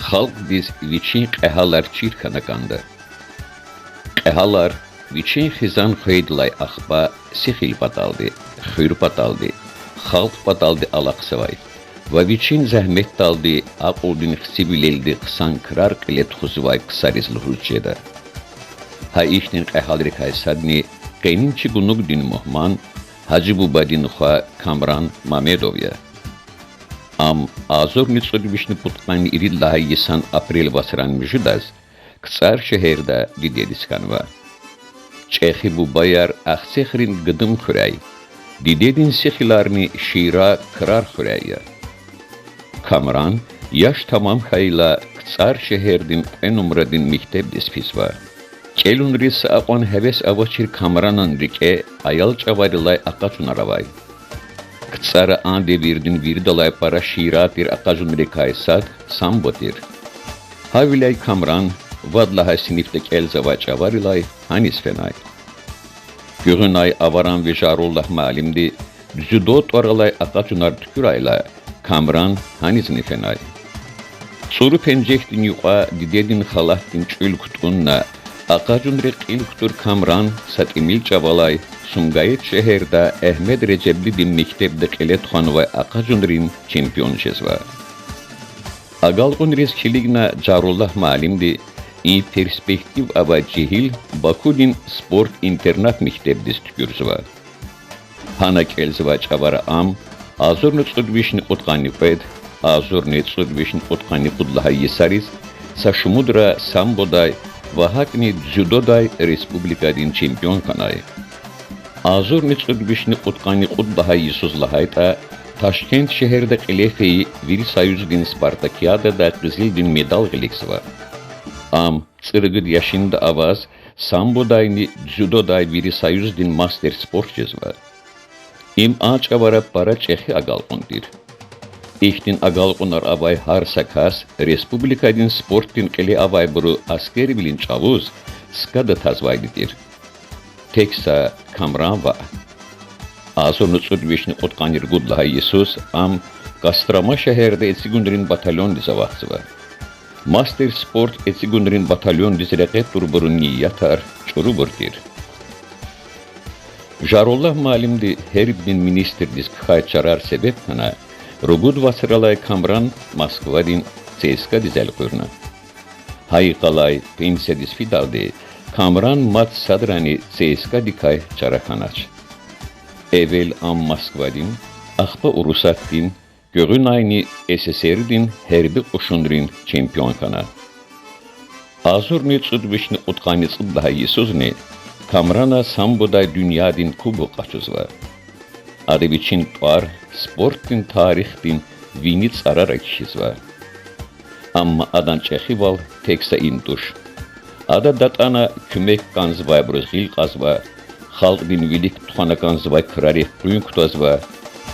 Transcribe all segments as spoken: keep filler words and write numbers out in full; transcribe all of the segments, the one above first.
халкьдиз вичин кьегьалар чир хьана кӀанда. Кьегьалар вичин хизан хвейдалай ахпа сихил паталди, хуьр паталди, халкь паталди алахъзавай ва вичин зегьметдалди акьулдин хцивилелди хъсан крар кьиле тухузвай ксариз лугьуз жеда. Гьа ихьтин кьегьалрикай садни къенин чи гунугдин мугьман, Гьажи Бубадин хва Камран Мамедов я. Ам агъзурни цӀуд вишни пудкъанни ирид лагьай йисан апрел вацран муьжуьдаз КцӀар шегьерда дидедиз хьанва. ЧӀехи бубаяр Ахцегьрин Гыдым хуьряй, дидедин сихиларни Шира Крар хуьряй я. Камран яш тамам хьайила КцӀар шегьердин кьве нумрадин мектебдиз физва. КӀелунриз са акьван гьевес авачир Камранан рикӀе аял чӀаварилай акъажунар авай. КцӀара а девирдин виридалай пара шиирар тир акъажунрикай сад самбо тир. Гьавиляй Камран вад лагьай синифда кӀелзавай чӀаварилай гьаниз фенай. Гуьгъуьнай Аваранви Жаруллагь муаллимди дзюдо тӀвар алай акъажунар туькӀуьрайла, Камран гьанизни фенай. ЦӀуру пенжехдин юкьва дидедин халатдин чӀуьл кутӀунна, акъажунрин кьил кутур Камран са тӀимил чӀавалай Сумгаит шегьерда Агьмед Режеблидин мектебда кьиле тухванвай акъажунрин чемпион жезва. Агалкьунриз килигна Жаруллагь муаллимди и перспектив авай жегьил Бакудин спорт-интернат мектебдиз туькӀуьрзава. Гьана кӀелзавай чӀавара ам агъзурни цӀуд вишни кьудкъанни кьвед, агъзурни цӀуд вишни кьудкъанни кьуд лагьай йисариз са шумудра самбодай ва гьакӀни дзюдодай республикадин чемпион хьанай. Агъзурни цӀуд вишни кьудкъанни кьуд лагьай йисуз лагьайтӀа, Ташкент шегьерда кьиле фейи Вил Союздин спартакиадада къизилдин медал гъиликзава. Ам цӀуругуд яшинда аваз самбодайни дзюдодай вири Союздин мастер спорт жезва. Им а чӀавара пара чӀехи агалкьун тир. Ихьтин агалкьунар авай гьар са кас республикадин спортдин кьиле авайбуру аскервилин чӀавуз скада тазвайди тир. Тек са Камран ваъ. Агъзурни цӀуд вишни кьудкъанни ругуд лагьай йисуз ам Кострома шегьерда эцигунрин батальондиз аватзава. Мастер спорт эцигунрин батальондиз рекье турбурун ниятар чӀурубур тир. Жаруллагь муаллимди гьербдин министрдиз кхьей чарар себеб хьана, ругуд вацралай Камран Москвадин ЦСКА-диз элкъуьрна. Гьа йикъалай пенсиядиз фидалди Камран мад садрани ЦСКА-дикай чара хьанач. Эвел ам Москвадин, ахпа Урусатдин, гуьгъуьнайни СССР-дин гьерби кьушунрин чемпион хьана. Агъзурни цӀуд вишни кьудкъанни цӀуд лагьай йисузни Камрана самбодай дуьньядин кубок къачузва. Ада вичин тӀвар спортдин тарихдин вини цӀарара кхьизва. Амма адан чӀехивал тек са им туш. Ада датӀана куьмек кӀанзавайбуруз гъил кьазва, халкьдин вилик тухвана кӀанзавай крарихъ къуьн кутазва,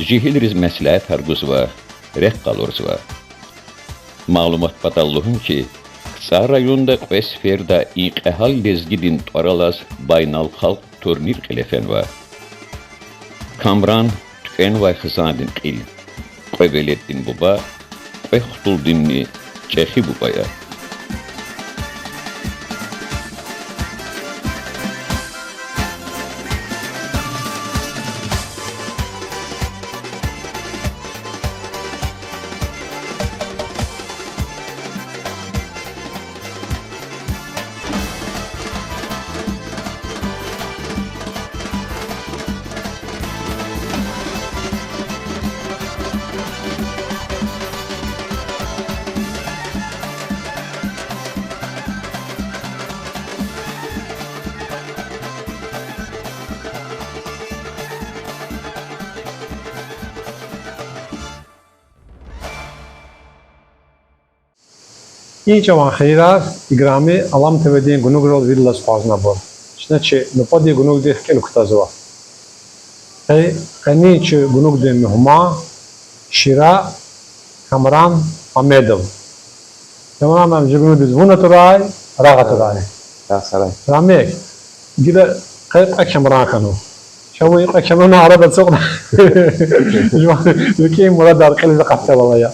жегьилриз меслятар гузва, рехъ къалурзава. Малумат патал лугьун хьи, КцӀар районда кьве сеферда и кьегьал лезгидин тӀвар алаз байналхалкь турнир кьиле фенва. Камран туькӀвенвай хизандин кьил: кьве веледдин буба, кьве хтулдинни чӀехи буба я. И чӀаван хийирар, играми Алам ТВ-дин гунуграл виридаз акъвазнавайбур. Чна чи нубатдин гунугдихъ кӀел кутазва. Къе-, къенин чи гунугдин мугьман Шира Камран Мамедов. Камран, ам чи гунугдиз вун атурай, рагъ атурай. Рагъ сарай. Рамек, гила къе кьве Камран хьанва. Чавай кьве Камранан арада ацукьна, жуван рикӀин мурадар кьилиз акъатзавайвал ая.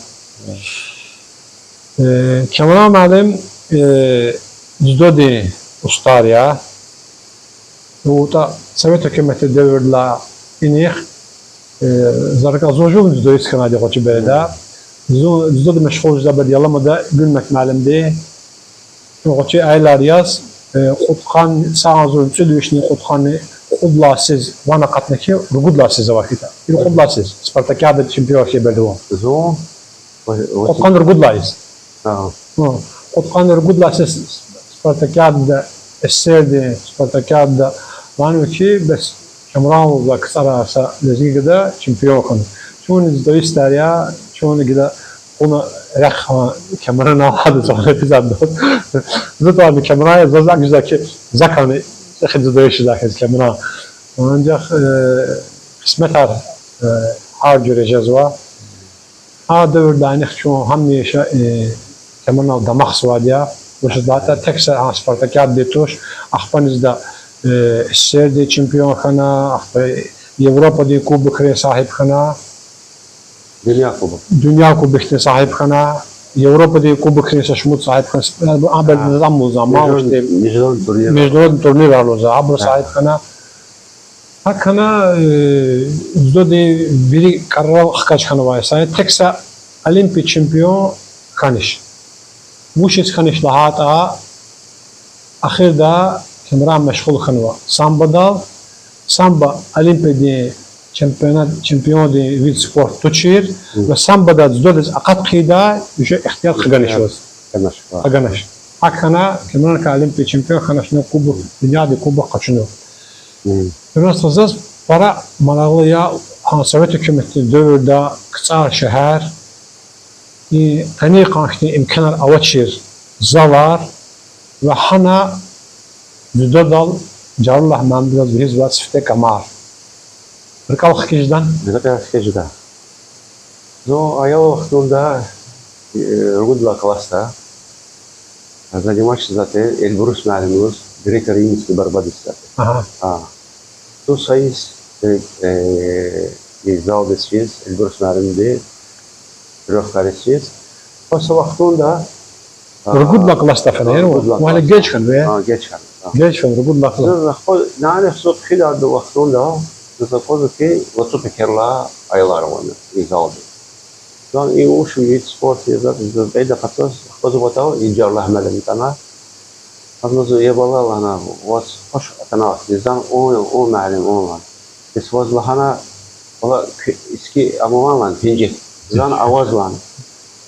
Э, Камран муаллим, э, дзюдодин устӀар я. ВутӀа совет гьукуматдин девирдилай инихъ, э, за рикӀел, зун жуван дзюдоист хьанвайди я гъвечӀи береда. Зун дзюдодин машгъул жедай береда Яламада Гуьлмет муаллимди. ГъвечӀи аялар яз, э, кьудкъанни, сагъ зун цӀуд вишни кьудкъанни кьуд лагьай йисуз ван акъатна хьи, ругуд лагьай йисуз авай хьи. Ирид кьуд лагьай йисуз Спартакиада чемпион хьайи береда вун. Зун? Кьудкъанни ругуд лагьай йисуз. Кьудкъанни ругуд лагьай йисуз Спартакиадада, СССР-дин Спартакиадада ванва хьи, бес Камран лугьузвай КцӀарай са лезги гада чемпион хьана. Чун дзюдоистар я, чун гила кьуна рехъ хьана Камрана гьада зун физвайди. За тӀварни Камран я, заз акӀ жезвай хьи, закай чӀехи дзюдоист жедай хьиз Камран. Анжах, э, къисметар, э, гьар жуьре жезва. А девирдилай инихъ чун гьамиша, э, Камранал дамахзавайди я. Вучиз лагьайтӀа тек са а Спартакиададин туш, ахпа низ да, э, СССР-дин чемпион хьана, ахпа Европадин кубокрин сагьиб хьана, дуьнья кубокдин сагьиб хьана, Европадин кубокрин са шумуд сагьиб хьана, а береда заз ам лугьузва, международный турнир, международный турнирар лугьузва, абуру сагьиб хьана. ГьакӀ хьана, э, дзюдодин вири кӀарарал хкаж хьанвай са, тек са олимпиядин чемпион хьанач. Вучиз хьанач лагьайтӀа, эхирда Камран машгъул хьанва самбодал, самбо олимпиядин чемпионат, чемпиондин вид спорта тушир, ва самбодай дзюдодиз акъат хъийидай уже ихтияр хъаганач ваз. Хъаганач. ГьакӀ хьана Камран олимпиядин чемпион хьанач, кубок, дуьньядин кубок къачуна. Просто заз пара марагълу я, гьа совет гьукуматдин девирда КцӀар шегьер, и къенин къан хьтин имканар авачир залар ва гьана дзюдодал Жаруллагь Мамедаз вегьизвай сифте кӀамар. РикӀел хкиж жеда? РикӀел хкиж жеда. Зун аялвилин вахтунда, э, ругуд лагьай классда заниматься жезвай тир Эльбрус муаллим лугьуз, греко-римский борьбадиз жезвай тир. Зун са йис, э, э, и залдиз физ, Эльбрус муаллимди тренировкадиз физ. Гьа са вахтунда, а, ругуд лагьай классда хьана, ругуд лагьай классда. Геж хьана, геж хьана. Геж хьана, ругуд лагьай класс. Зун ахпа нянихъ зун хъфидай вахтунда, заз аквазва хьи, лацу пекерилай аялар ава и залда. Зун и вуч вид спорта я, заз кьейида акъатзаваз, аквазватӀа, и Жаруллагь муаллим атана. Ада лугьузва: я бала, лагьана, ваз хуш атанвай хьи, зун ун, ун муаллим ун, лагьана. Бес ваз, лагьана, валлагь, иски ам авай, лагьана, пенжек. Зун аваз, лагьана.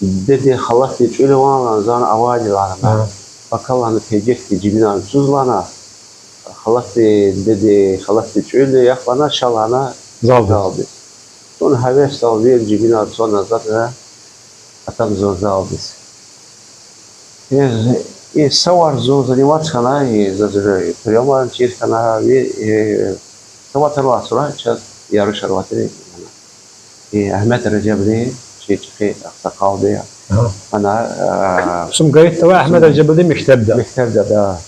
Дидедин халатдин чуьл авай, лагьана, зун авайди, лагьана. Пака, лагьана, пенжекдин жибинар цуз, лагьана, халатдин, дидедин халатдин чуьлни яхъ, лагьана, ша, лагьана, залдиз. Зун гьевесдал вири жибинар цана, затӀ атана зун залдиз. И, и са варз зун заниматься хьана, и заз приёмар чир хьана, ви, и, са вацралай сура чаз ярышар авай тир. И Агьмед Ражабли, чи чӀехи агъсакъалди, ана, Сумгаитдавай Агьмед Ражаблидин мектебда. Мектебда, да.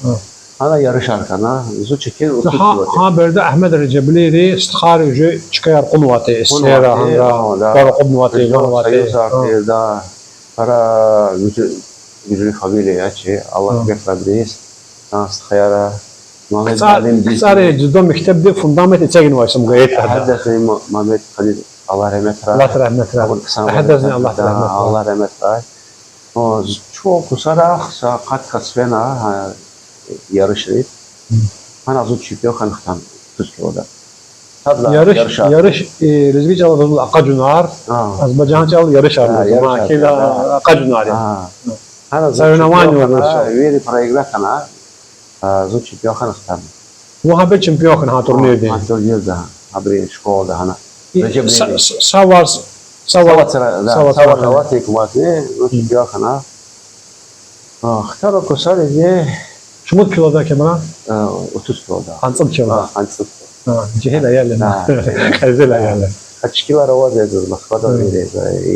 Ана ярышар хьана, зун чкин уцуз килода. Гьа береда Агьмед Ражаблири стхайри уже чкаяр кьунвай тир, эсерра, гьанра, пара кьунвай тир, гьанвай тир. Союзар тир, да. Пара гуьзлу, гуьзлу фамилия я чи, Аллагь куьмекдайбуруз, а, стхаяра. Мугьаммед КцӀар, Алим КцӀари дзюдо мектебдин фундамент эцигнавай Сумгаитда. Гьадазни Ма-, Мугьаммед Кьадир, Аллагь рагьметрай. Аллагь рагьметрай. Абур Гьасан Гьадазни Аллагь рагьметрай. Аллагь рагьметрай. О, чун кусарахъ са къад кас фена, а, ярышриз. Гьана зун чемпион хьана хтана, уьтуз килода. Садлагьана ярыш, ярыш, э, лезги чӀалал акъажунар, азербайжан чӀалал ярышар, ярышар, акъажунар я. Гьана зун чемпион хьана, вири проиграть хьана, а, зун чемпион хьана хтана. Вун гьабур чемпион хьана гьа турнирдин? Гьа турнирда, гьабурун школада гьана. Са варз, са варз, са вацра, са вацра аватна куматни, зун чемпион хьана. А, хтана кусариз. Чумуд килода, Камран? А, уьтуз килода. КъанцӀуд килода. А, къанцӀуд килода. А, жегьил аял я. Къезил аял я. Гьа чкилар аваз я заз Москвада вири,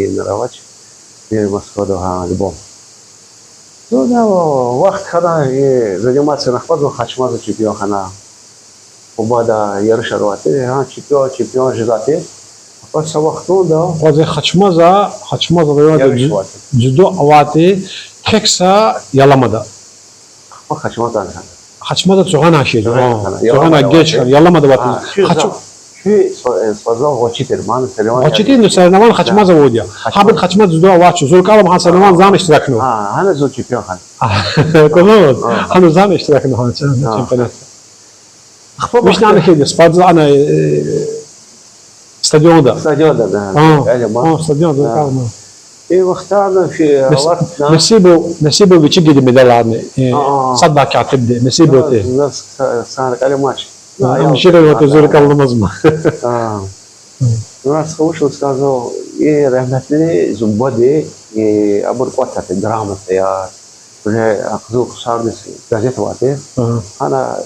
инра авач. Вири Москвада, гьа, любом. Ну, да, вахт хьана, и, заниматься хьана, ахпа зун Хачмазда чемпион хьана. Къубада ярышар авай тир, гьа, чемпион, чемпион жезвай тир. Ва са вахтунда Къвази Хачмаза, Хачмаза районда ярыш дзю-, аватир, дзюдо аватир, тек са яламада. Ахпа Хачмаза хьана. Хачмаза цугъана шей, цугъана, цугъана яламада геж аватир, хьана, яламада аватир. Чуьн Хач-, за-, чуьн спо-, э, спортзал гъвечӀи тир, ман соревнования. ГъвечӀи тир, ну, соревнования Хачмаза авурди я. Гьабур Хачмаза дзюдо авач, зур кӀелам гьа соревнования зани иштиракна. А, гьана зун чемпион хьана. Куна ваз? А. Гьана зани иштиракна гьа чемпионатда. Ахпа вишни ана хьайиди, спортзал ана, э, стадионда. Стадионда, да. А, стадионда, да. И вахтара фи-, Нес-, алатна. Несибов, Несибов вичи гайиди медаларни, э, сад лагьай катибди, Несибов ти. За, за, са-, са рикӀел амач. А, ам ширин вату зур кӀелам амазма. А. Мурад, вуч лугьуз кӀанзава, и рагьметлуди зи бубади, и абур кӀватӀ тир, грамотаяр, уже кьуьзуь ксарни газет авай тир. Гьана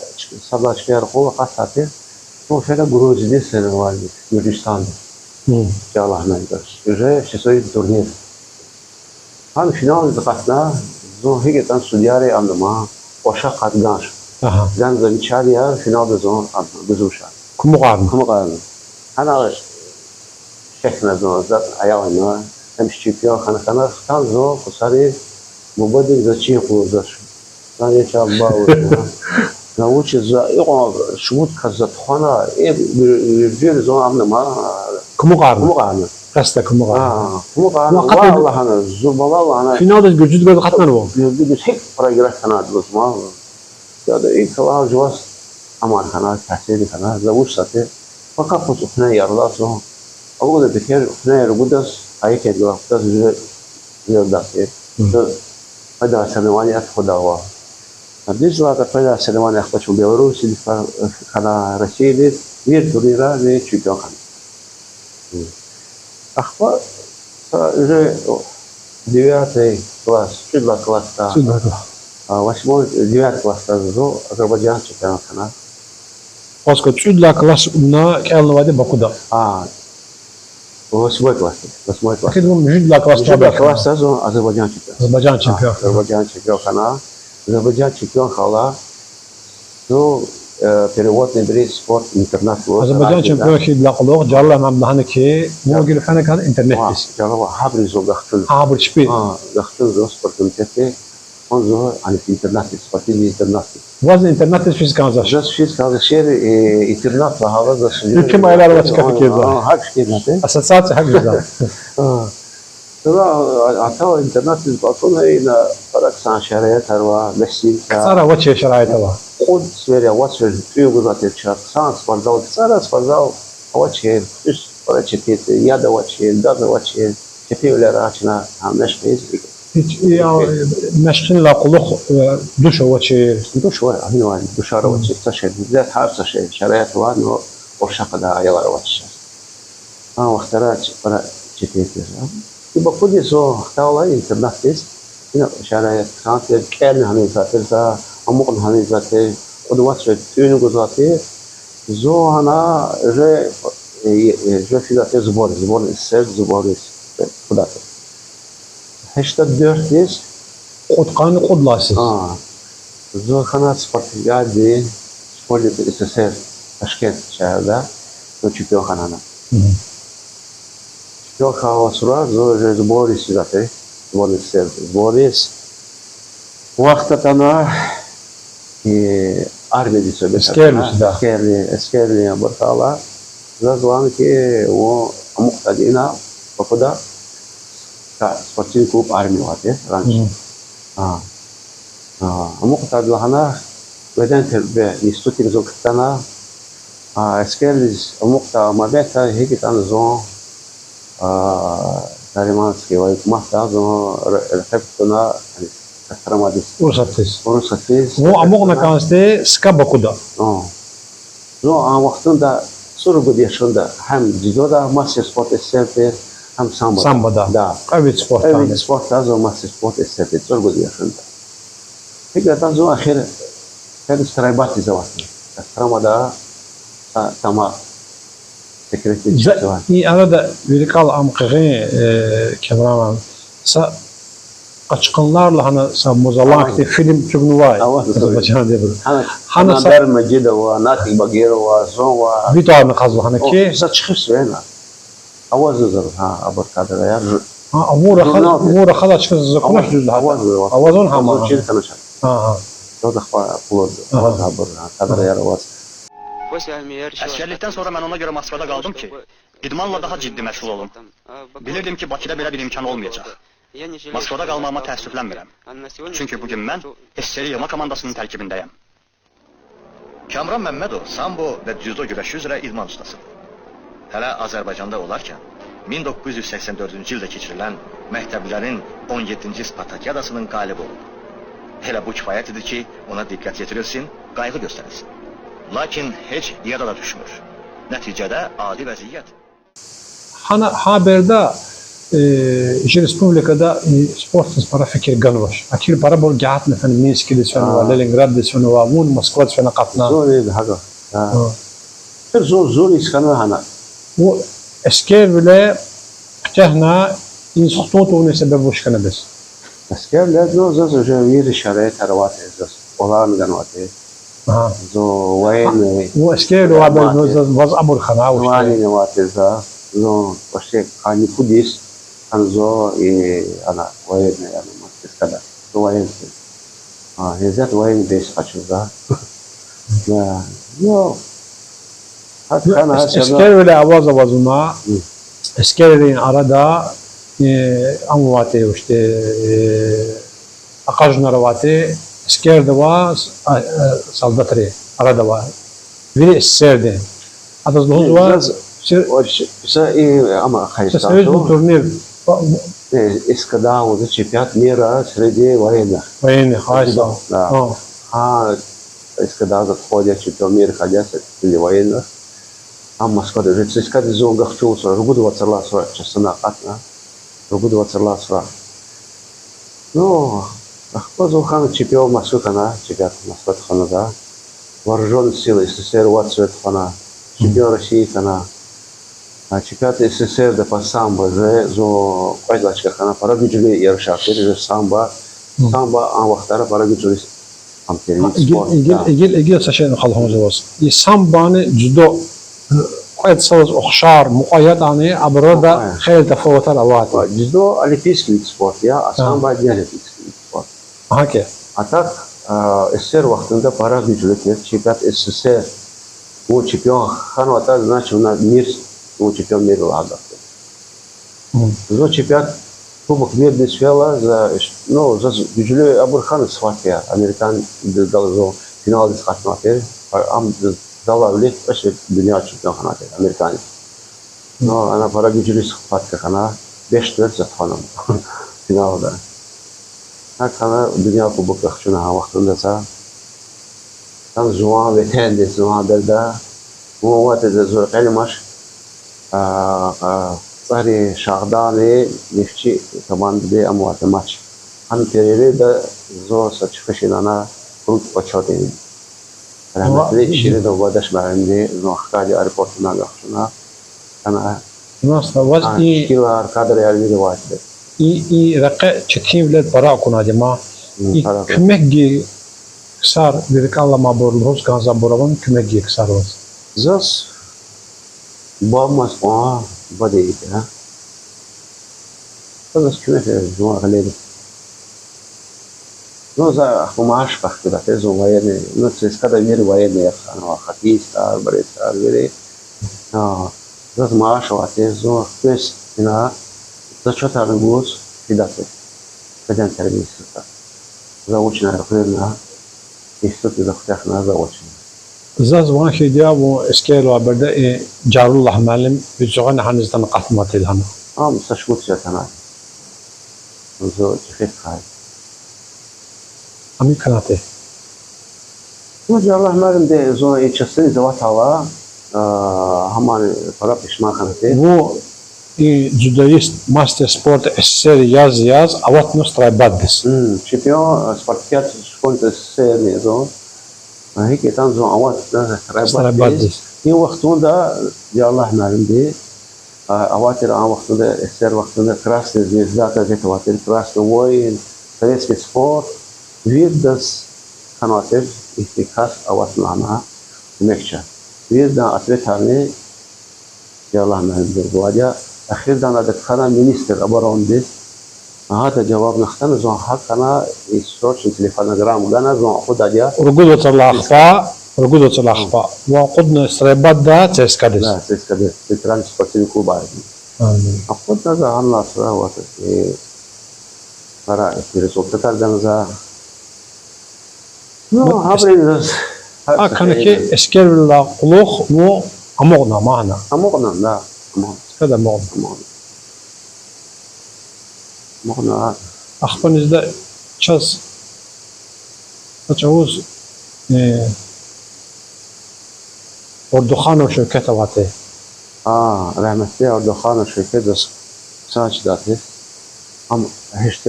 сад лагьай чкаяр кьуна акъатзавай тир. Ну, фена Грузиядиз соревнования, Гуьржистанда. Уже всесоюзный турнир. Гьана финалдиз акъатна, зун гьикӀ ятӀани судьяри ам ама, Оршак Къадганш. Ганза вичи яр финалда зун акъатна, гузва ша. Кумукьарна. Кумукьарна. Гьана шехьна зун, затӀ аялна, гьамиша чемпион хьана, хьана, хтана зун ксари, бубади за чин къалурзавач. Зани чан бавурна. За вучиз за икьван шумуд кас за тухвана, э, вир-, виржир зун ам ама, Кумукьарна. Кумукьарна. Къаста кумукьарна. А, кумукьарна. Ва ва къатна лагьана, зурбалай лагьана. Финалдиз гуьржуьдиз къатнава. Гуьржуьдиз гьикӀ проиграть хьана лугьузва. Яда, и кӀвалах жуваз амар хьана, таъсир хьана, за вуч затӀ я. Пака-пус ухнеяр алаз зун. Алугна бетер ухнеяр гудаз, гьа икӀ галахъ гудаз, жуьре, жуьредатӀ я. Къведай соревнованияр тухудайвал. Дуьз лагьайтӀа, къведай соревнованияр ахпа чун Беларусиядиз хьана, Россиядиз, вири турнирра чемпион хьана. Ахпа, а, уже девятый класс, цӀуд лагьай классда, а, восьмой, девятый классда зун Азербайжан чемпион хьана. Кваз кваз цӀуд лагьай класс авуна кӀелнавайди Бакуда. А, восьмой класс, восьмой класс. Ахир вун муьжуьд лагьай класс, муьжуьд лагьай классда зун Азербайжан чемпион. Азербайжан чемпион. Азербайжан чемпион хьана. Азербайжан чемпион хьайила, зун, э, переводный бриз спорт интернат лугьуз Азербайжан чемпион хьайидалай кьулухъ, Джалал ам лагьана хьи, вун гила фена кӀанда интернатдиз. Джалал, гьабуруз зун гахчуна. Гьабур чпи? А, гахчуна зун спорт комитетдиз. Гьана зун гьаниз интернатдиз, спортивный интернатдиз. Ваз интернатдиз физ кӀанзавач? Заз физ кӀанзавачир, э, интернат лагьайла заз. Ким аялар авач, кафикирза? А, гьакӀ фикирна. Ассоциация гьакӀ жеда. А. Зун, а, атана интернатдиз кӀватӀуна, ина пара хъсан шараитар ава, меслимтар. КцӀар авачир шараит ава? Кьуд сефер, вад сефер тӀуьн гузвай тир чаз, хъсан спортзал, кцӀара спортзал авачир, уьст пара четин тир, яд авачир, газ авачир, четинвилер авачир гьа машкъиз. Гьич, я, машкъинилай кьулухъ, э, душ авачир? Душ ава, гьанивай душар авачир, са шей, гьар са шей, шараит ава, но Оршакда аялар авачир. А вахтара чи-, пара четин тир. И Бакудиз зун хтайла интернатдиз, ина шараит хъсан тир, кӀелни гьанвизвай тир за, амукьни гьанвизвай тир, кьуд-вад сефер тӀуьн гузвай тир. Зун гьана же, э, э, же физвай тир сбор, сборный СССР, сборный СССР физвай тир. Гьештад дуьртдиз. Кьудкъанни кьуд лагьай йисуз. А. Зун хьана спартакиададин, школьник СССР, Ташкент шегьерда, зун чемпион хьана. Чемпион хьайила сура зун же сборный йисуз физвай тир, сборный СССР, сборный йис. Вахт атана, и, армиядиз суьгьбет, эскерни, да, эскерни, эскерни абур хьайила. Заз лагьана хьи, вун амукьдайди ина, Бакуда, спортивный клуб «Армия» авай тир раньше. А, амукьдайди лагьана, бедентербия институтдиз зун кутана, а, эскердиз амукьдай моментрай гьикӀ ятӀани зун, а, Нариманский военкоматда зун ре-, рекье кутуна, Костромадиз. Урусатдиз. Урусатдиз. Вун амукьна кӀанзавайди са Бакуда. Зун а вахтунда цӀуругуд яшунда гьам дзюдода мастер спорта СССР тир, гьам самбода. Самбода. Да. Кьве вид спортда. Кьве вид спортда зун мастер спорта СССР тир, цӀуругуд яшунда. ГьикӀ ятӀани зун эхир фена стройбатдиз аватна. Костромада са тама секретный часть ава. И арада вири кӀвал ам къигъин, э, Камран, са Къачкъанлар лагьана са музалан хьтин фильм чӀугунвай. Азербайжандин. Гьана са Надар Мажидова, Натик Багирова, зун ва ви тӀварни кьазва гьана хьи. Са чухсагъул вегьена. Авазва заз, гьа, абур кадраяр. Гьа, авун рахаз, журналда. Авун рахаз чказ за кунач дуьз лагьайтӀа. Авазва, авазва. Авазва, гьама, гьа. Чир хьанач. Гьа, гьа. Заз ахпа къуллуз, Агьа. Авазва абур, гьа, кадраяр авазва. Askerlikten sonra ben ona göre Moskva'da kaldım ki, idmanla daha ciddi meşgul olun. Bilirdim ki, Bakü'de böyle bir imkan olmayacak. Moskva'da kalmama teessüflenmirem. Çünkü bugün ben S S R I yığma komandasının terkibindeyim. Kamran Məmmədov sambo və cüdo güləşi üzrə idman ustasıdır. Hələ Azərbaycanda olarkən min doqquz yüz səksən dördüncü ildə keçirilən məktəblilərin on yeddinci spartakiadasının qalibi olub. Elə bu kifayət idi ki, ona diqqət yetirilsin, qayğı göstərilsin. Lakin heç yada da düşmür. Nəticədə adi vəziyyət. Hana, ha bərdə, e, jı respublikada, e, sportdəz para fikir ganıvaş. Akir para bol gəhatnə fəni Minskədəz fənəva, Ha. Leningradədəz fənəva, vun Moskvadəz fənə qatna. Zor idi, haqə. Ha. Ha. Pir zor, zor iş hənə hana. Bu əsker bile kütəhna institut olmaya səbəb boş kanə bəs. Əsker bile, no, zaz уже viri şəraitər vate, zaz olarnı qanvate. Aha. Zo военный. Bu əsker vəbər vaz, vaz abur xana, vəli ne vate za. Zo вообще kanikudiz, kan zo, e, ana военный, ana maskeskada. Zo военный. Ha, hezət военный beş qaçır za. Ya, yo. Hat xana, əsker vəli avaz avazına. Əskərərin arada, e, am vate, işte, e, Aqajunlar vate, əsker də va, s-, a, e, soldatri arada va. Viri S S R-di. Adaz lüzum va, s-, s-, s-, e, ama, s-, союзный турнир. E, S K D-da oldu чемпионат мира среди военных. Военных, ay sağ ol. Da. Ha. Ha, S K D-da входит чемпион мира, ходят среди военных. Am Moskvada уже цска-di zun gaqçul sura, rugu vacirlar sura, часына qatna. Rugu vacirlar sura. Ну, ахпа зун хьана чемпион Москвы хьана, чемпионат Москвы хьана за. Вооружённые силы С С С Р вад цвет хьана, чемпион России хьана. А чемпионат С С С Р-да по самбо же зун кьвед лачка хьана, пара гуьжлу ярышар тир же самбо. Самбо а вахтара пара гуьжлу Ам тир вид спорта. Игил, игил, игил са шейни халгьунзаваз. И самбони дзюдо, э, кьвед йисалаз ухшар, мукьвал ятӀани, абуруда хейлин тафаватар авайди. Дзюдо олимпийский вид спорта я, а самбо не олимпийский вид спорта. Гьакӏ я. А так, э, С С С Р вахтунда пара гуьжлу тир, чемпионат С С С Р, вун чемпион хьанватӏа, значит, вуна мир, вун чемпион мира лагьана. Зун чемпионат, Кубок мирдиз фейила, за, ну, заз гуьжлу абур хьана схватка, американецдал зун финалдиз кьатнавай тир, ам залай вилик кьве дуьнья чемпион хьанвай тир, американец. Ну, ана пара гуьжлу схватка хьана, беш-четвер за тухвана финалда. Гьакӏ хьана дуьнья кубок къахчуна гьа вахтунда за. Там жуван ветендиз, жуван берда. Вун ватӏа за зур къелемаш, а, а, цӏари Шагьдагъни Нефтчи командади амватӏа матч. Гьам перерывда зун са чӏехи шейни ана круг почёта. Рагьметли Ширинов Бадаш муаллимди зун Хакасди аэропортуна къахчуна. Ана Ваз и шикилар, кадрар вири варцда. И, и рекье четинвилер пара акунайди я ман. И куьмек гайи ксар, ви рикӏел аламайбур лугьуз кӏанзавайбур авани куьмек гайи ксар ваз? Заз бубамаз кьван бубади я. Заз куьмек жуван гъилер. Ну, за ахпа мааша къахкудатӏа, зун военный, ну, ЦСКА-да вири военныйяр хьанва, хоккеистар, борецар, вири. А, заз мааша аватӏа, зун квез ина зачётарни гуз фидатӏа, беден тербия институтда. Заочно эхирна, институтдиз куьтягьна заочно. Заз ван хьайиди я, вун эскервилай береда и Жарлулагь муаллим, ви цуьгъана гьаниз атана къатнавайди лагьана. Ам са шумуд сят атана. Зун чӏехи стхаяр. Ам и кӏанатӏа. Ну, Жарлулагь муаллимди зун и частиниз аватайла, а, гьамани пара пашман хьанатӏа. Вун и дзюдоист, мастер спорта СССР яз-яз аватна стройбатдиз. М, чемпион, а, спартакиададиз школьникар СССР-ни я зун. А, гьикӏ ятӏани зун аватна стройбатдиз. Стройбатдиз. И вахтунда Жарлулагь муаллимди, а, авай тир а вахтунда, СССР вахтунда Красная Звезда газет авай тир, Красный Воин, Советский спорт, виридаз хьанвай тир, ихьтин кас аватна лагьана куьмекчи. Виридан ответарни Жарлулагь муаллимди гвайди я. Эхирда ана адак хьана министр оборондиз. Гьада жаваб хтана, зун гьакӀ хьана, и срочно телефонограмма гана, зун акъудайди я. Ругуд вацралай ахпа, ругуд вацралай ахпа. Ва акъудна стройбатда ЦСКА-диз. Да, ЦСКА-диз, Центральный спортивный клуб ай. Акъудна за гьанлай сура ватӀа, э, пара результатар гана за. Ну, гьабуру заз, гьакӀ хьана ки, эскервилелай кьулухъ вун амукьна, мана. Амукьна, да, амукьна. ЦСКА-да амукьна. Амукьна. Ахпа низда чаз а чӀавуз, э, Ордуханов Шевкет авай тир. А, рагьметлу Ордуханов Шевкет заз хъсан чидай тир. Ам гьешт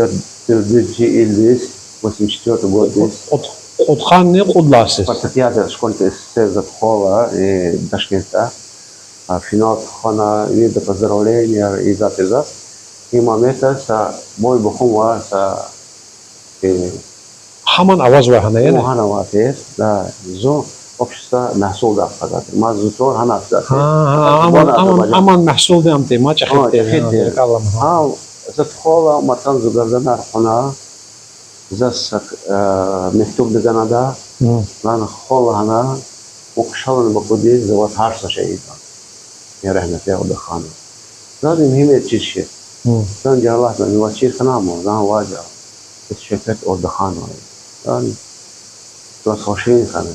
дуьз чи илдиз, восемьдесят четвёртый годдиз. Кьуд-, кьудкъанни кьуд лагьай йисуз. Спартакиада школьников СССР заз тухвана, э, Ташкентда. А, финал тухвана, вирида поздравленияр ийизвай тир заз. И моментда са бой-бухъунвай, са, э, Гьаман авазвай гьана, яни? Гьана авай тир, да, зун общество мягьсулдай хквезвай тир. Мад зи тӀвар гьана физвай тир. Гьа, гьа, аман, аман мягьсулдин ам тир, ма чӀехи тир, рикӀел алама, гьа. Гьа, за тухвана, мад зи гарданар кьуна, заз са, э, мектуб ганвай, лагьана хва лагьана, вун хъша алани Бакудиз, за ваз гьар са шей ийида. Я рагьметлу Ордуханов. Заз им гьим чир хьи. Заз жагьилатна ваз чир хьана, ма заз ваз жагьил. Шевкет Ордуханов. Заз ваз хвешин хьана.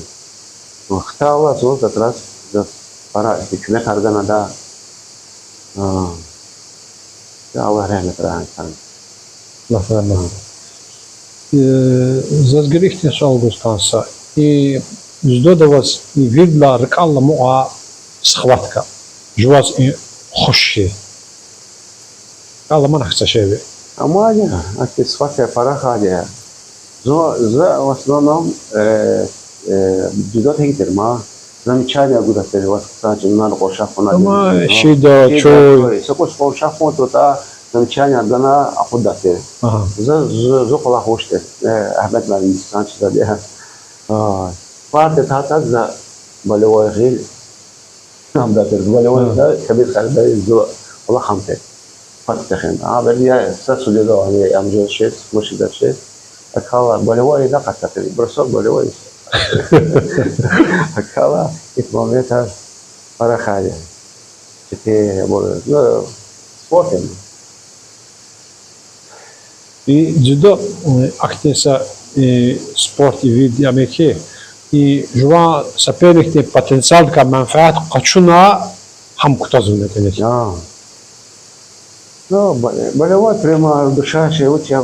Хтайла зун как раз заз пара ихьтин куьмекар гана, да. Я Аллагь рагьметрай гьана. Аллагь рагьмет. Э, заз гила ихьтин суал гуз кӀанзава. И дзюдода ваз и виридалай рикӀел аламукьай схватка, жуваз и хуш хьи, рикӀел амани гьахьтин са шей ви? Амани, ахьтин схватка пара хьайиди я. Зун, за в основном, э, э, дзюдо тек тир ма. Замечание гудай тир, ваз хъсан чӀал, нур къуршахъ авуна. Ама шиида, чуй. Са кӀус къуршахъ авунатӀа, замечание гана акъуддай тир. За, зу, зу кӀвалах вуч тир, э, Агьмед муаллимди хъсан чизвайди я. Парта тахьайтӀа за болевой гъил амдай тир, болевойда Кабир Халидович зу кӀвалах ам тир. Пад техин. А бери я са судьяда ам жез чиз, муш жез чиз. АкӀ хьайила болевойда акъатдай тир, бросок болевой. АкӀ хьайила икӀ моментар пара хьайиди я. Четин, ну, спорт я. И дзюдо, м, ахьтин са, и, спорт, и вид я ам хьи, и жуван соперникдин потенциалдикай менфят къачуна гьам кутазвани кӀаник? Ну, болевой прямо душа шей вуч я,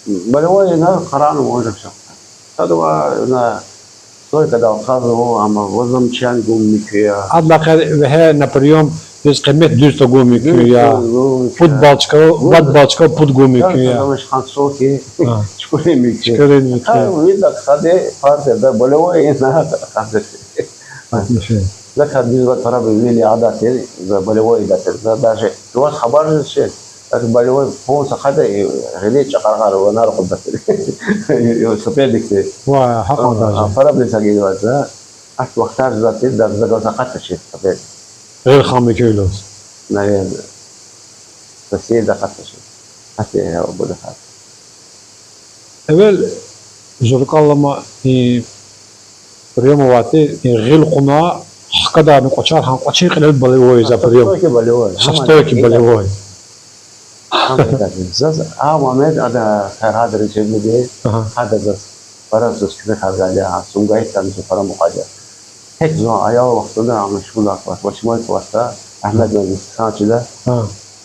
болевой ина къарагъна можешь. Садавай на стойкадал къазун, амма ваз замечание гун мумкин я. Адалай къе вегьена приёмдиз къимет дуьз тагун мумкин я. Пуд балчкадал, вад балчкадал пуд гун мумкин я. Замечание хъсан хьи, чукӀурун мумкин я. ЧукӀурун мумкин я. Виридалай къади партияда болевой ина къади. Закай дуьз ва пара бинни яда тир, за болевой яда тир. За даже жуваз хабар жез чиз, так болевой полностью къада, гъиле чӀакъаргъар ванар акъуддай тир. Соперникди. Ва, гьакьван даже. Пара бинни са гила ваз за. Ахьтин вахтар жезвай тир, да, за галаз акъатдай чиз соперник. Гъил хам муькуьлаз. Наверное. Соседда акъатдай чиз. Ахьтин я, абур акъат. Эвел зуркалама и приём авай тир, и гъил кьуна, хкадарна кӀвачер, гьа кӀвачин кьилел болевой за приём. Хастой ки болевой. Хастой ки болевой. Заз а момент ада Фергьад Реджебиди, ада заз пара заз куьмекар гайиди я, Сумгаитдани зун пара мукьвади я. Тек зун аял вахтунда, ам школа, восьмой классда, Агьмед муаллимди хъсан чида.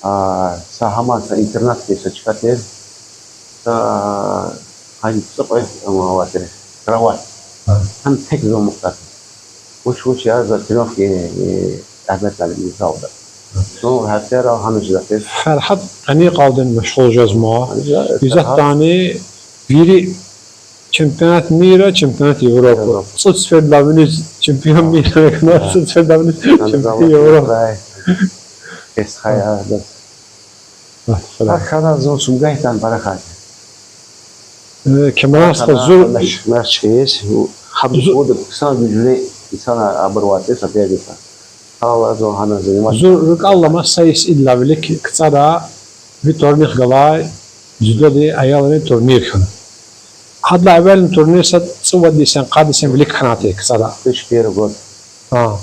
Са гьаман са интернатдин са чка тир, са гьа цӀикьвед ам авай тир, кровать. Гьам тек зун мукьвади я. Вуч-вуч я, за тренировка, э, Агьмед муаллимдин залда. Зун гьа тӀварал гьамиша жеда тир. Фергьад къенин йикъалди машгъул жезма. Исятдани вири чемпионат мира, чемпионат Европы. ЦӀуд сефердилай виниз чемпион мира хьана, цӀуд сефердилай виниз чемпион Европы. Гьа хьана зун Сумгаитдин пара хьайиди я. Э, Кемран стха, зур... Мяч, мяч хьиз, гьабур хъсан гуьжлу инсанар абур авай тир соперникар. Алла зун гьана заниматься. Зун рикӀел алама, са йис идалай вилик КцӀара ви турнир галай, дзюдодин аялрин турнир хьана. Гьадалай эвелни турнир са цӀувад йисан, къад йисан вилик хьанай КцӀара. Две тысячи первый год. А.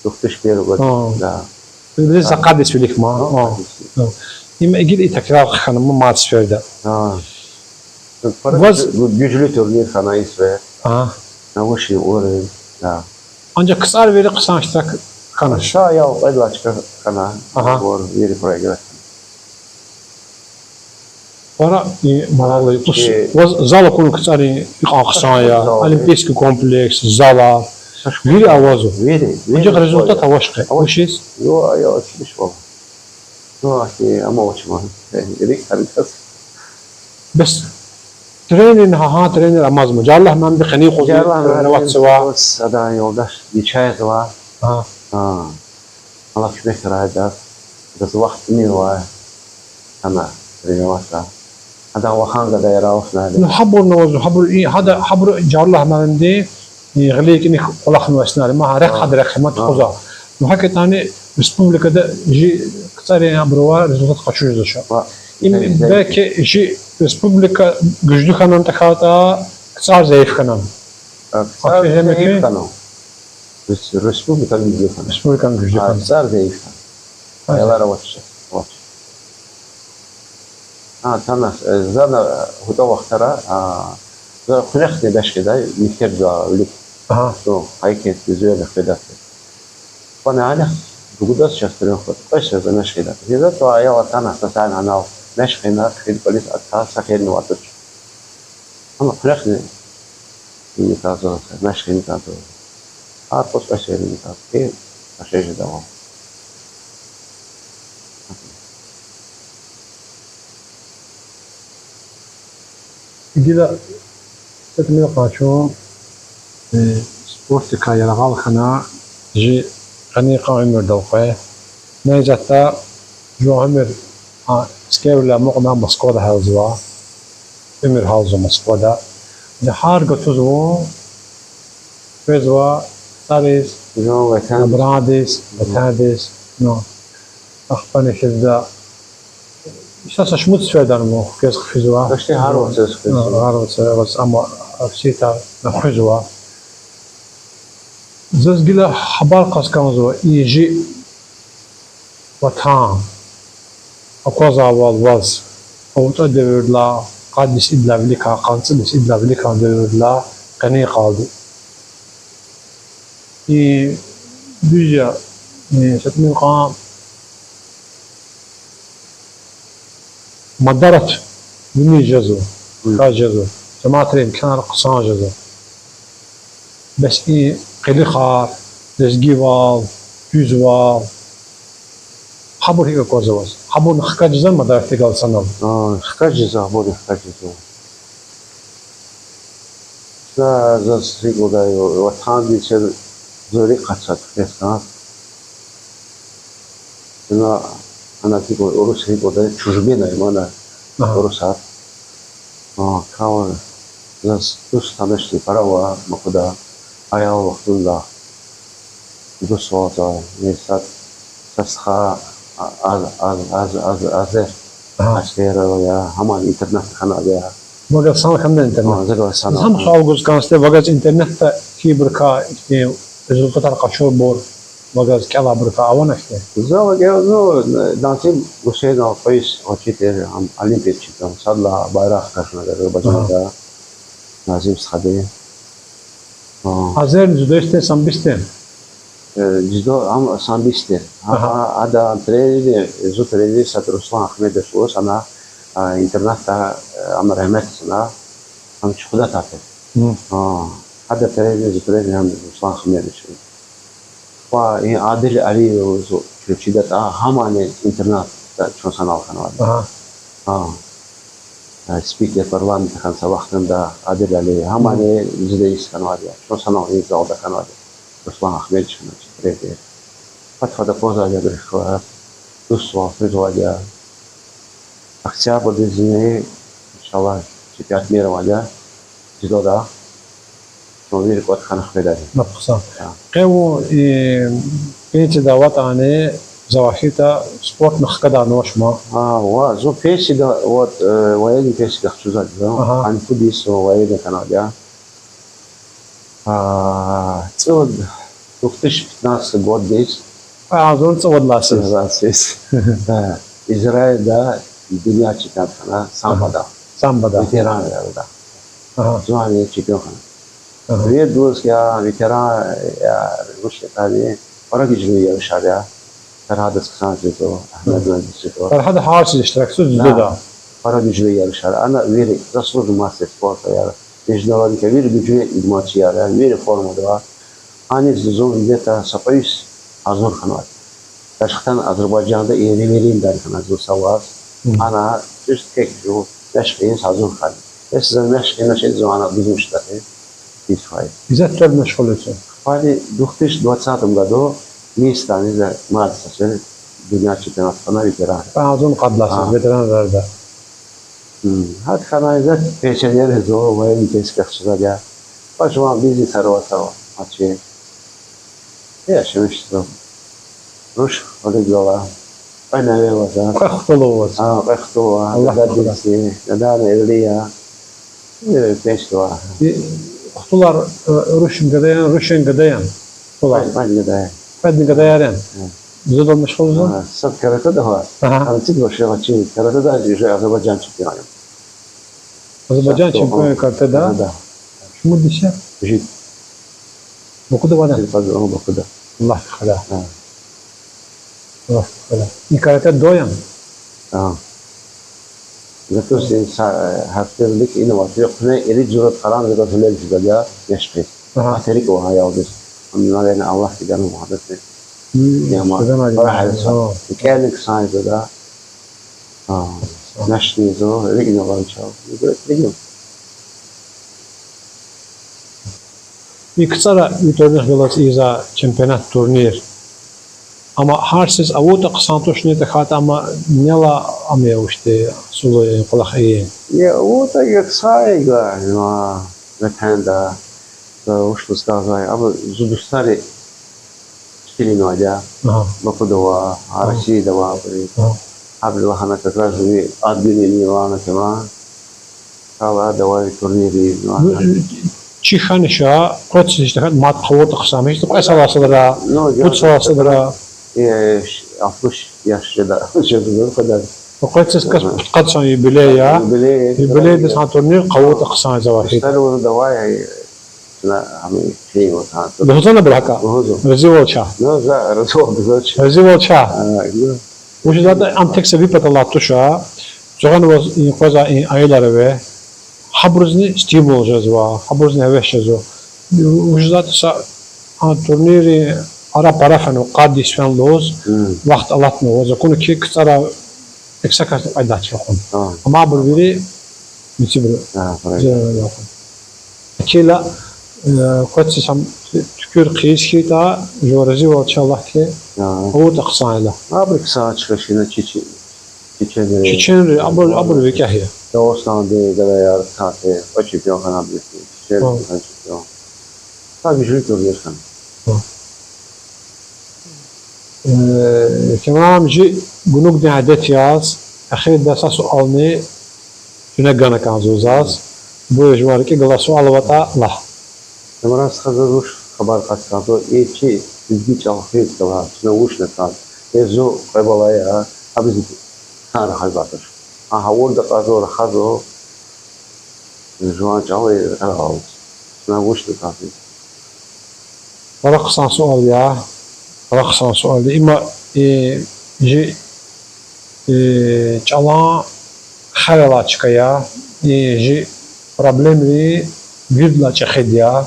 Две тысячи первый год. А. Да. Вилик са къад йис вилик ман. А, а, къад йис. А. Им игит и такрар хьана ма мад сеферда. А. Пара ваз гуь-, гуьжлу турнир хьана и сефер. А. На высший уровень, да. Анжах КцӀар вири хъсан иштирак хьана. Са аял кьвед лагьай чка хьана. Ага. Вири проиграть хьана. Пара и мараллу тус. Э, ваз зал акуна КцӀарин икьван хъсан я, зал, олимпийский комплекс, зала. Вири авазва. Вири, вири. Анжах результат авач къе. Авач. Вучиз? Ну, аял чибиш вал. Ну, ахьтин, амма авач ман. РикӀ гьарикӀ. Бес тренерни гьа, гьа тренер амазма. Жарлугь муаллимди къенин юкъуз тренироваться ава. Адан юлдаш Нечаев ава. Ага. Гьа. Аллагь куьмек хьурай адаз. Адаз вахт тӀимил авай. Гьана тренироваться. Адан вахан гада яралсна. Ну, гьабурни авазва, гьабур и, гьада, гьабуру Жарлугь муаллимди, и, гъиле кӀаник кӀвалахнавай сценарий, ма гьа рехъ, гьада рехъ, ма тухуза. Ну, гьакӀ ятӀани республикада жи КцӀарин абурувай результат къачуз жезвач. Им, белки, жи республика гуьжлу хьана тахьайтӀа, КцӀар зайиф хьана. КцӀар зайиф хьана. Рес-, республика гуьжлу хьана. Республика гуьжлу хьана. КцӀар зайиф хьана. Аялар авач, авач. А, тана, э, зана, э, гьатта вахтара, а, за хуьнехъни мешкидай, мектебда вилик. Ага. Ну, гьайкентди, Зуьрведахъ фидай. Вана анихъ дугудаз частрен хут, кьве са за мешкидай. Зиза то аял атана, са сана анал мешкина, хъин кӀвализ атӀа, са хъирни ватуч. Амма хуьнехъни иниказ, мешкиниказ. Гьар къуз кьве серин кӀан, и ашежидавал. Гила са тӀимил къачун, э, спортдикай яргъал хьана, жи къенин къан уьмуьрдал къвез. Невзятда жуван уьмуьр, а, аскервиляй амукьна Москвада гьялзава. Уьмуьр гьалзава Москвада. Гьар гатуз вун къвезва ЦӀариз, жуван ватандиз, абурадиз, ватандиз. Ну, ахпани хьизда. Исятда са шумуд сеферда вун хквез хъфизва. Почти гьар вацра хъфизва. Гьар вацра, ваз амма акси тар хуьзва. Заз гила хабар кьаз кӀанзава, и жи ватан аквазвайвал ваз, авцӀа девирдилай, къад йис идалай виликан, къанни цӀуд йис идалай виликан девирдилай къенин къалди. И дуьз я, и са тӀимил кьван мадарат виниз жезва, хкаж жезва, жемятри имканар хъсан жезва. Бес и къилихар, лезгивал, дуьзвал, гьабур гьикӀ аквазва ваз? Гьабурни хкаж жезвани мадаратдихъ галаз санал? А, хкаж жезва, гьабурни хкаж жезва. Чна заз рикӀ лугьудай, ватандин чаз зун рикӀ къачуз хквезкан. Чна ана рикӀ лугьудай, урус рикӀ лугьудай, чужбина я мана, урусар. А, каван, заз дуст тамашди пара ава Бакуда, аял вахтунда дуствалзава, са, са стха, а, аз, аз, аз, аз, азер аскервал я, гьаман интернатда хьанвайди я. Вагаз санал хьанвай интернат? А, за галаз санал. Заз гьам суал гуз кӀанзавайди, вагаз интернатда хьайибурукай ихьтин результатар къачурбур вагаз кӀелайбурукай авани ихьтин? За вакӀа, ну, Назим Гусейнов, кьве йис учитель, ам, олимпиад чемпион, садлагьана байрах къачуна Азербайжанда. Назим стхади. А. Азерни дзюдоистдин, самбистдин? Э, дзюдо, ам самбистдин. А, адан тренери, зи тренери сад Руслан Ахмедов лугьуз, ана, а, интернатда, э, ам рагьметдиз хьана, ам Чуькьудатайди. А, адан тренери, зи тренери ам Руслан Ахмедович. Ва и Адил Алиев лугьуз чун чидатӀа, гьамани интернатда чун санал хьанвайди. А, спикер парламента хьана са вахтунда Адил Алиев, гьамани дзюдоист хьанвайди я, чун санал и залда хьанвайди. Руслан Ахмедович хьана чи тренер. Фад-фад аквазвайди я абурухъ, дуствал хуьзвайди я. Октябрдизни, иншаллагь, чемпионат мира авайди я дзюдода. Чун вири кӀватӀ хьана хкведайди. Къе вун, э, Пенсияда аватӀани, за вахита спортни хкадарнавач ман. А, ва, зун пенсияда, вот, э, военный пенсияда хчузвайди я. Ага. Ана пуд йис зун военный хьанвайди я. А, цӀувад, две тысячи пятнадцатый годдиз. А, зун цӀувад лагьай йис. ЦӀувад лагьай йис. Да. Израильда дуьнья чемпионат хьана самбода. Самбода. Ветеранрин арада. Ага. Зун гьана чемпион хьана. Ага. Виридаз я ветеран, я, вуч ятӀани, пара гуьжлу ярышар я. Фаргьадаз хъсан жезва, Агьмедаз жезва. Фаргьад гьар чиз иштиракзава дзюдода. Пара гуьжлу ярышар. Ана вири заслуженный мастер спорта я, международный, вири гуьжлу идманчияр я, вири формада ава. Гьаниз зун где-то са кьве йис гьазур хьанвай. Гашхтан Азербайжанда и Ривелинда хьана зун са варз. Ана тӀуьз-тек жув машкъияриз гьазур хьана. Эс за машкъияр ачиз зун ана бузмишдай. Исфай. Иза тел машгъул я. Хпани в две тысячи двадцатом году Минскдани за мад са дуьнья чемпионат хьана ветеран. Панзун къадласиз ветеранрин арада. Гьад хьана иза пенсионер я зун, военный пенсияда хчузвайди я. Пашман бизнесар аватзава, ачи. Я шемишзава. Руш валидвала. Кьве неве ава за. Кьве хтул ава ваз. А, кьве хтул ава. Аллагь рагьмат хьуй. Гадади, гадани эвли я. Э, пенсияда ава. И хтулар, э, рушни гада яни, рушни гада яни? Хтулар. Кьве-, кьведни гада я. Кьведни гадаяр яни? Дзюдодал машгъул я зун? А, сад каратеда ава. Ага. Ана цик башлагъа чи каратеда уже Азербайжан чемпион я. Азербайжан чемпион каратеда? Да. Шумуд йис я? Жи. Бакуда авани? Бакуда. Аллагь хьурай. Аллагь хьурай. И каратеда яни? Допустим, са гьафтедилай ина аватӀа, куьне ирид-зурад къарагъна, заз гьуьлел жезвайди я, яшкъи. Ага. Гьа терик ва гьа ялдиз. Ам, наверное, Аллагьди гана мугьаббатни. Яма, пара гьайса. КӀелни хъсан я зада. Нашни зун рикӀни авай чал. РикӀни. И КцӀара ви тӀварунихъ галаз ийизвай чемпионат, турнир. Амма гьар йисуз авуртӀа хъсан тушни тахьайтӀа, амма нелай ам я вучди, сулу кӀвалах ийин. Я авуртӀа, я хъсан я, ва, ватанда. За вуч лугьуз кӀанзавай, абур зи дустари чилин авайди я. Бакуда ава, Россияда ава абур. Абуру лагьана как раз ви админни лагьана кама. Кала давай турнир ийин лагьана. Чи хьаниша, къвециз иштиракар мад хъувуртӀа хъсан, гьич кьве йисалай садра, пуд йисалай садра. Э, алтмыш яш жеда, жеда кьведа. Къвециз иштиракар, пудкъад йисан юбилей я. Юбилейдиз гьа турнир хъувуртӀа хъсан я за вахида. Давай, чна гьам хьайила гьа. Лугьузвани абуру гьакӀа? Лугьузва. Разивал ча. Ну, за, разивал ча. Разивал ча. Вучиз лагьайтӀа ам тек са ви паталай туш, а. Цугъан ваз и къвезвай и аялар ава. Гьабурузни стимул жезва, гьабурузни гьевес жезва. Вучиз лагьайтӀа са а турнирдин ара пара фенва, къад йис фена лугьуз, вахт алатнава. За акуна хьи, КцӀара эксакасни кьведачир акуна. Амма абур вири мицибуру. Акила, э, къвециз гьам туькӀуьр хъийиз хьайитӀа, жува разивал чалахъ хьи, авуртӀа хъсан я лагь. Абур хъсан чка шина чичи, чеченри. Чеченри, абур, абур викӀегь я. Дагъустандин гадаяр кати, кьве чемпион хьана абур, чеченри, кьве чемпион. Са гуьжлу турнир хьана. Э, Камран, жи гунугдин адет яз, эхирда са суални чуьне гана кӀанзава заз. Буюр, жуван рикӀи галай суал аватӀа лагь. Камран стха, заз вуч хабар кьаз кӀанзава, и чи лезги чӀал хуьз галаз чна вучна кӀанзава? Э, зун кьве бала я, абуруз кӀан рахазвай туш. А гьавурда кьазва, рахазва жуван чӀал, э, рахаз. Чна вучна кӀанзава? Пара хъсан суал я, пара хъсан суал я. Има, э, жи, э, чӀалан хер алай чка я, э, жи проблемрин виридалай чӀехиди я.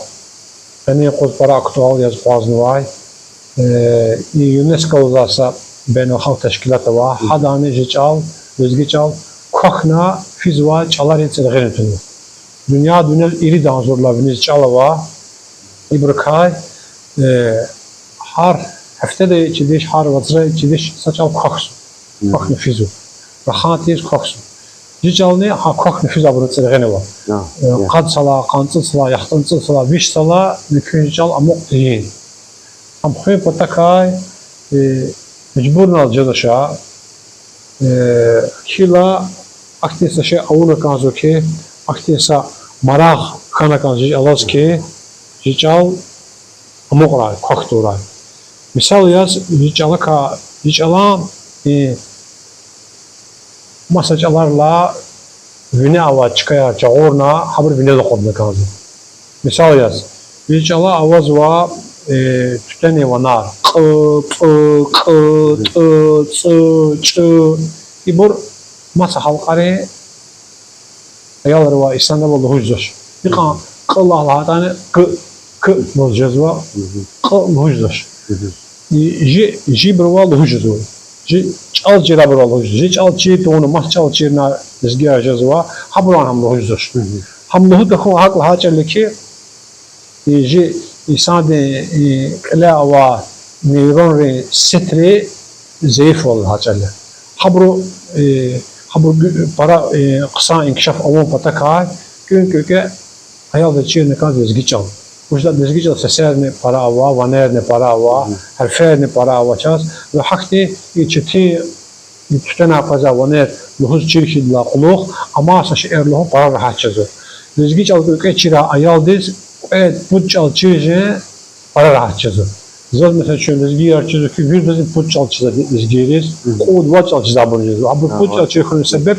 Къенин юкъуз пара актуал яз акъвазнавай. Э, и ЮНЕСКО лугьузвай са бейнулхалкь тешкилат ава, гьадани жи чӀал, лезги чӀал, квахьна физвай чӀаларин цӀиргъина тунва. Дуьньяда винел ирид агъзур лагьай виниз чӀал ава, ибурукай, э, гьар гьафтеда чидиш, гьар вацра чидиш са чӀал квахьзава, квахьна физва. Рахан тийиз квахьзава. Жи чӀални гьа квахьна физвайбурун цӀиргъина ава. Э, къад йисалай, къанни цӀуд йисалай, яхцӀурни цӀуд йисалай, виш йисалай мумкин жи чӀал амукь тийин. Ам хуьн патахъай, э, мажбурнал жезвач. Э, хьайила ахьтин са шей авуна кӀанзава хьи, ахьтин са марагъ хьана кӀанзава жи чӀалаз хьи, жи чӀал амукьрай, квахь тавурай. Мисал яз, жи чӀалакай, жи чӀалан, э, маса чӀаларилай вине авай чкаяр жагъурна, гьабур винел акъудна кӀанзава. Мисал яз, жи чӀала авазва, э, туьтуьнин ванер: кь, пӀ, кь, тӀ, цӀ, чӀ. Ибур маса халкьарин аялривай, инсанривай лугьуз жезвач. Икьван кь лагь лагьайтӀани, к, к лугьуз жезва, кь лугьуз жезвач. И жи, жибурувай лугьуз жезва. Жи чӀал чирайбурувай лугьуз жезва. Жи чӀал чир тавуна, маса чӀал чирна лезгияр жезва, гьабурувай гьам лугьуз жезвач. Гьам лугьуз тахьун гьакӀ лагьай чӀал я хьи, и жи инсандин, и кьиляй авай нейронрин сетри зайифвал лагьай чӀал я. Гьабуру, э, гьабуру гу-, пара, э, хъсан инкишаф авун патакай кӀуьн-кӀуькӀве аялдиз чирна кӀанзава лезги чӀал. Вучиз лагьайтӀа лезги чӀалаз сесерни пара ава, ванерни пара ава, гьарферни пара ава чаз. Ва гьахьтин и четин, и туьтуьнай къвезвай ванер лугьуз чир хьайидалай кьулухъ, амай са шейэр лугьун пара рагьат жезва. Лезги чӀал кӀуькӀве чирай аялдиз кьвед-пуд чӀал чир жен пара рагьат жезва. Заз, месела, чун лезгияр чизва хьи, виридазни пуд чӀал чизва лезгийриз, кьуд-вад чӀал чизайбурни жезва. Абур пуд чӀал чир хьунин себеб,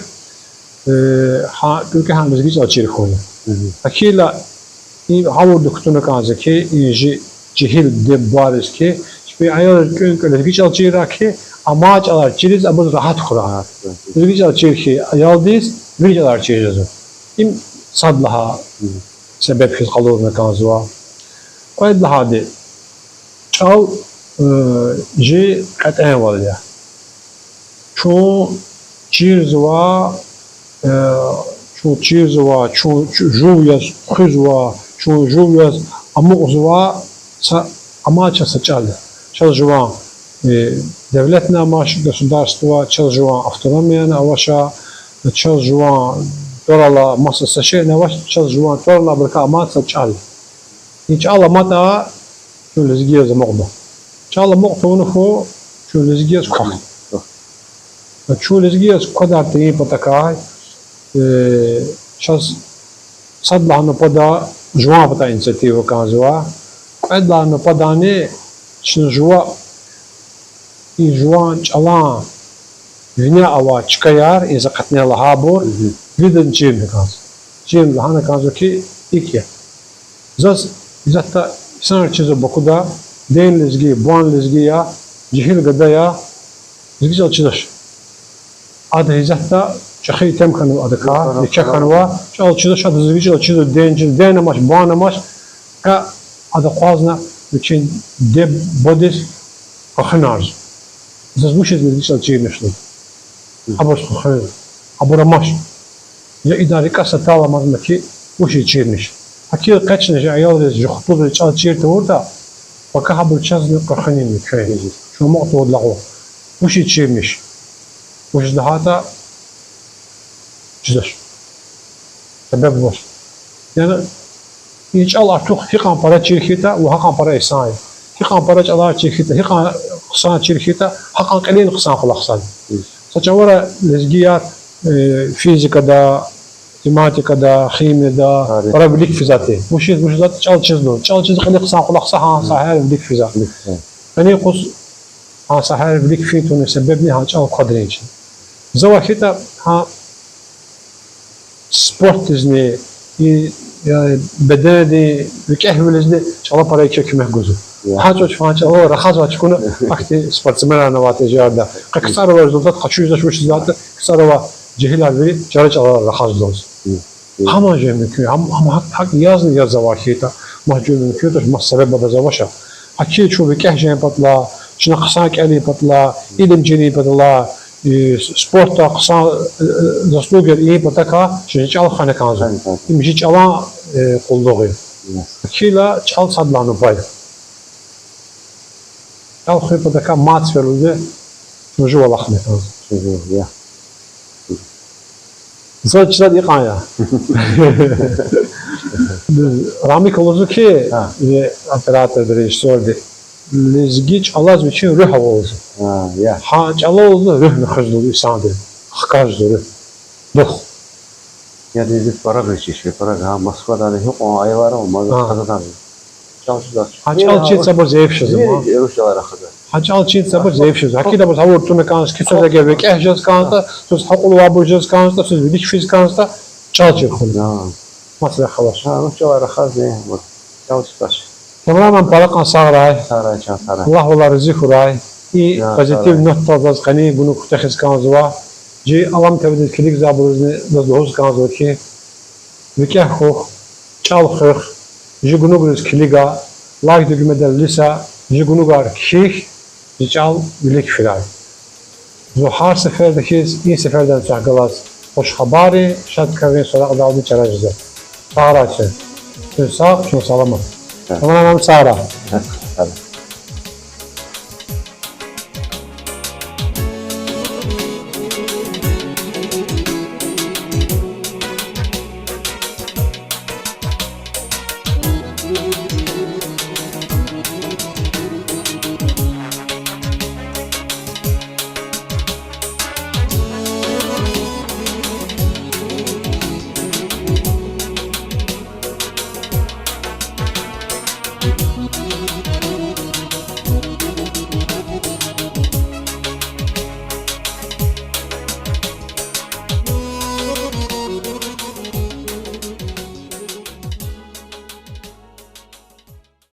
э, гьа, кӀуькӀве гьа лезги чӀал чир хьун я. Гьакӏ хьайила, и гъавурда кутуна кӀанзава хьи, и жи жегьил диде-бубайриз хьи, чпин аялриз кӀуьн-кӀуьн лезги чӀал чирай хьи, амай чӀалар чириз абуруз рагьат хьурай. Лезги чӀал чир хьи аялдиз, вири чӀалар чир жезва. Им сад лагьай себеб хьиз къалурна кӀанзава. Кьвед лагьайди, чӀал, э, жи кьетӀенвал я. Чун чирзава, э, чун чирзава, чун чу-, жув яз хуьзва, чун жув яз амукьзава са, амай чаз са чӀал я. Чаз жуван, э, девлетни амач, государство, чаз жуван автономияни авач, чаз жуван тӀвар алай маса са шейни авач, чаз жуван тӀвар алайбурукай амай са чӀал я. И чӀал аматӀа, чун лезги яз амукьда. ЧӀал амукь тавуна хьи, чун лезги яз квахьда. Чун лезги яз квадар тийин патакай, э, чаз сад лагьай нубада жуван патай инициатива кӀанзава. Кьвед лагьай нубадани чна жува-, и жуван чӀалан вине авай чкаяр, инза къатне лагьайбур, виридаз чирна кӀанзава. Чирна лагьана кӀанзава хьи, икӀ я. Заз исятда инсанар чизва Бакуда, диде лезги, бубани лезги я, жегьил гада я, лезги чӀал чизвач. Ада исятда чӀехи итим хьанва адакай, еке хьанва, чӀал чизвач, ада лезги чӀал чизва, дидени чизва, дидени амач, бубани амач, гьа ада акъвазна вичин диде-бубадиз къахчунарзава. Заз вучиз лезги чӀал чирмиш лугьуз. Абур къахчуна, абур амач. Я идан рикӀе са тӀал амазма хьи, вучиз чирмиш. Гьакӏ хьайила къе чна жи аялриз, жи хтулриз чӀал чир тавуртӀа, пака гьабур чазни къахчунин мумкин я. Чун амукь тавурдалай кьулухъ. Вучиз чирмиш. Вучиз лагьайтӀа чизвач. Себеб авач. Яни и чӀал артух гьикьван пара чир хьайитӀа, ва гьакьван пара инсан я. Гьикьван пара чӀалар чир хьайитӀа, гьикьван хъсан чир хьайитӀа, гьакьван кьилин хъсан кӀвалахзава. Са чӀавара лезгияр, э, физикада, математикада, химияда пара вилик физвайди. Вучиз, вучиз лагьайтӀа чӀал чизва. ЧӀал чиз кьилин хъсан кӀвалахзава, гьа сагьаяр вилик физва. Къенин юкъуз гьа сагьаяр вилик фин тавунин себебни гьа чӀал квадрин чна. Завай хьайитӀа гьа спортдизни, и, яни бедендин викӀегьвилизни чӀала пара еке куьмек гузва. Гьа чӀавуз фан чӀалал рахазвай чукӀуна ахьтин спортсменар авай тежарда. Къе КцӀаравай результат къачуз жезвач, вучиз лагьайтӀа КцӀарава жегьилар вири чара чӀалал рахаз лугьуз. Гьам жуьре мумкин, гьам, гьам гьакӀ, гьакӀ язни яз завай хьайитӀа, мад жуьре мумкин туш, мад себеб ада завач. Гьакӏ хьайила чун викӀегь жен патал, чна хъсан кӀелин патал, илим чирун патал, э, спортда хъсан, э, заслугаяр ийин патакай чна жи чӀал хвена кӀанзава. Им жи чӀалан, э, къуллугъ я. Гьакӏ хьайила чӀал сад лагьай нуба я. ЧӀал хуьн патакай мад сеферда чун жув алахъна кӀанзава. Заз чизвайди икьван я. Рамика лугьузва хьи, операторди, режиссёрди, лезги чӀалаз вичин руьгь ава лугьузва. Гьа чӀалал лугьузва руьгь хуьзва лугьузва инсандин. Хкажзава руьгь, дух. Я лезги пара гъвечӀи, пара гьа Москвадай гьикьван аялар ава, мад хкажзава. Гьа чӀал чин цабур зайиф жезва, ма. Рус чӀалай рахазва. Гьа чӀал чин цабур зайиф жезва. Гьакӏ ибур гъавурда туна кӀанзава, кицӀ эгер викӀегь жез кӀанзаватӀа, заз гьакьул авайбур жез кӀанзаватӀа, заз вилик физ кӀанзаватӀа, чӀал чир хьуна. Маса рахаз. Гьа, рус чӀалай рахаз, э, вот. Чал читач. Камераман, пара кьван сагърай. Сагърай, чан сагърай. Аллагь валай рази хьурай. И позитив нотдал заз къенин гунуг куьтягьиз кӀанзава. Чи Алам ТВ-диз килигзавайбурузни заз лугьуз кӀанзава хьи, викӀегь хьухь, чӀал хуьх, чи гунугриз килига, лайк дуьгмедал илиса, чи гунугар кхьихь, чи чӀал вилик фирай. Зун гьар сеферда хьиз, и сефердани чахъ галаз хуш хабаррин, шад кавун суракьдалди чара жезва. Сагърай чун. Чун сагъ, чун саламат. Камераман, сагърай.